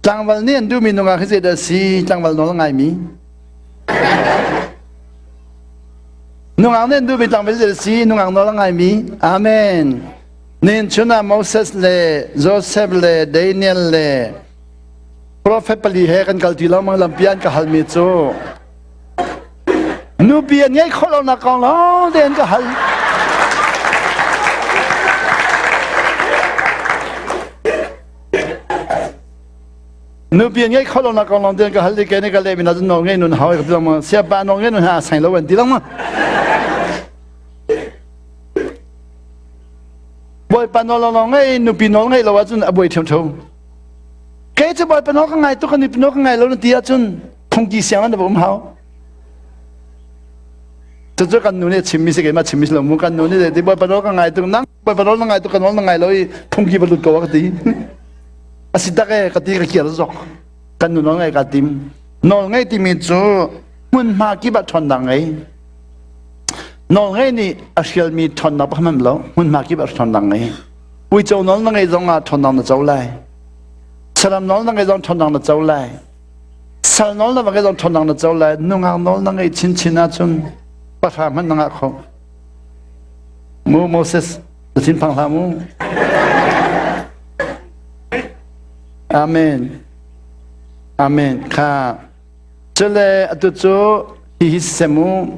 Tlangval nih an duhmi nungak hi zeidah a si? Tlangval nawl a ngaimi. Nungak nih an duhmi tlangval zeidah a si? Nungak nawl a ngaimi. Amen. Nihin chun ah Moses le Joseph le Daniel le Prophet pali he kan kal ti lo mang lampi an ka halmi cu nupi an ngeih khawh lonak kong lawng te an ka hal. Nupi an ngeih khawh lonak kong lawng te an ka hal i ke nih ka leh mi na nawl ngei nun hau ka ti lengmang siapa nawl ngei nun ha sang lo an ti lengmang. Bawipa nawl lawng ngei nupi nawl ngei lo ahcun a buai ṭhiamṭhiam. Kei cu Bawipa nawl ka ngai tuk ka nupi nawl ka ngai lo na ti ahcun phungki siang an um hau. Cucu kan nu nih a chimmi si keimah chimmi si lo mu kan nu nih ti Bawipa nawl ka ngai tuk nang Bawipa nawl na ngai tuk ka nawl na ngai lo i phungki va lut ko a ka ti. A si tak e ka ti ka kir zok. Kan nu nawl ngai ka tim. Nawl ngei timi cu hmunhma kip ah ṭhawnnak ngei. Nawlngei nih a hrialmi ṭhawnnak pakhat hmanh lo, hmunhma kip ah ṭhawnnak ngei. Uico nawl na ngei zong ah ṭhawnnak na co lai. Saram nawl na ngei zong ṭhawnnak na co lai. Sal nawl na va ngei zong ṭhawnnak na co lai. Nungak nawl na ngei chinchin ahcun pahra hmanh na ngah kho. Mu Moses, na thinphang hlah mu. Amen. Amen. Kha. Cule atu cu hihi siseh mu.